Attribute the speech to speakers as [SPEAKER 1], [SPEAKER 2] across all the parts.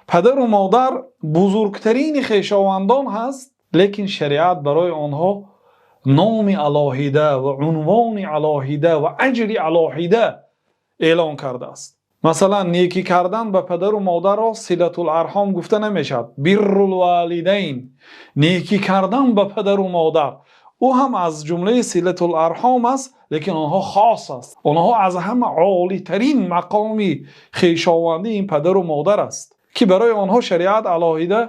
[SPEAKER 1] Падару модар бузургтарин хешовандон ҳаст, лекин шариат барои онҳо номи алоҳида ва унвони алоҳида ва аҷри алоҳида эълон кардааст. Масалан, некӣ кардан ба падару модарро силатул арҳом гуфта намешавад. Биррул волидайн, некӣ кардан ба падару модар. Ӯ ҳам аз ҷумлаи силатул арҳом аст, лекин онҳо хос аст. Онҳо аз ҳама олитарин мақоми хешовандӣ ин падару модар аст, ки барои онҳо шариат алоҳида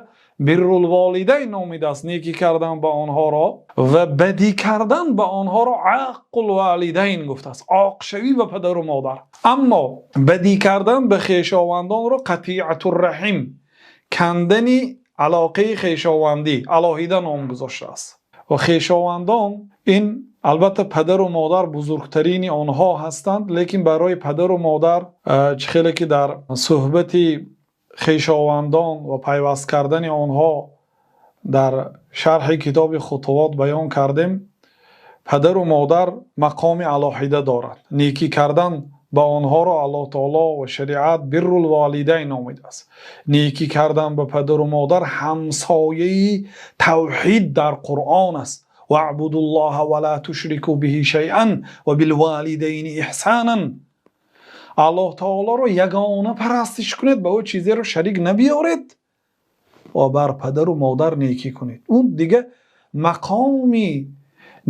[SPEAKER 1] биррул волидайн номидааст, некӣ кардан ба онҳоро ва бадӣ кардан ба онҳоро аққул волидайн гуфтааст. Оқшавӣ ба падару модар. Аммо бадӣ кардан ба хешовандонро қатиъатур раҳим, кандани алоқаи хешовандӣ алоҳида ном гузоштааст. Ва хешовандон ин албатта падару модар бузургтарини онҳо ҳастанд, лекин барои падару модар чӣ хеле ки дар суҳбати хешовандон ва пайваст кардани онҳо дар шарҳи китоби хутувот баён кардем, падару модар мақоми алоҳида дорад. Некӣ кардан ба онҳоро Аллоҳ таоло ва шариат биррул волидайн номидааст. Некӣ кардан ба падару модар ҳамсояи тавҳид дар Қуръон аст. Ваъбудуллоҳа ва ла тушрику биҳи шайъан ва билволидайни иҳсонан. Аллоҳ таолоро ягона парастиш кунед, ба ӯ чизеро шарик набиёред ва бар падару модар некӣ кунед. Он дига мақоми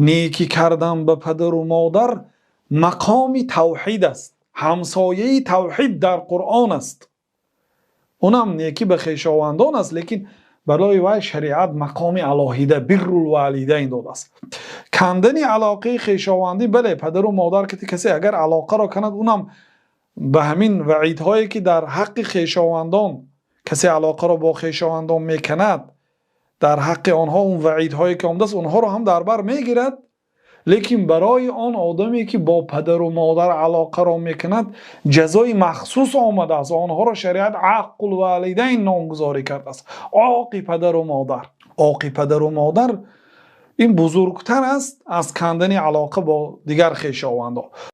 [SPEAKER 1] некӣ кардан ба падару модар мақоми тавҳид аст. Ҳамсояи тавҳид дар Қуръон аст. Унам некӣ ба хешовандон аст, лекин барои вай шариат мақоми алоҳида биррул волидайн додааст. Кандани алоқаи хешовандӣ, бале, падару модар касе агар алоқаро канад, унам ба ҳамин ваъидҳое ки дар ҳаққи хешовандон касе алоқаро бо хешовандон мекунад, дар ҳаққи онҳо он ваъидҳое ки омадааст, онҳоро ҳам дар бар мегирад. Лекин барои он одаме ки бо падару модар алоқаро мекунад, ҷазои махсус омадааст. Онҳоро шариат аққул волидайн номгузорӣ кардааст. Оқи падару модар. Оқи падару модар ин бузургтар аст аз кандани алоқа бо дигар хешовандон.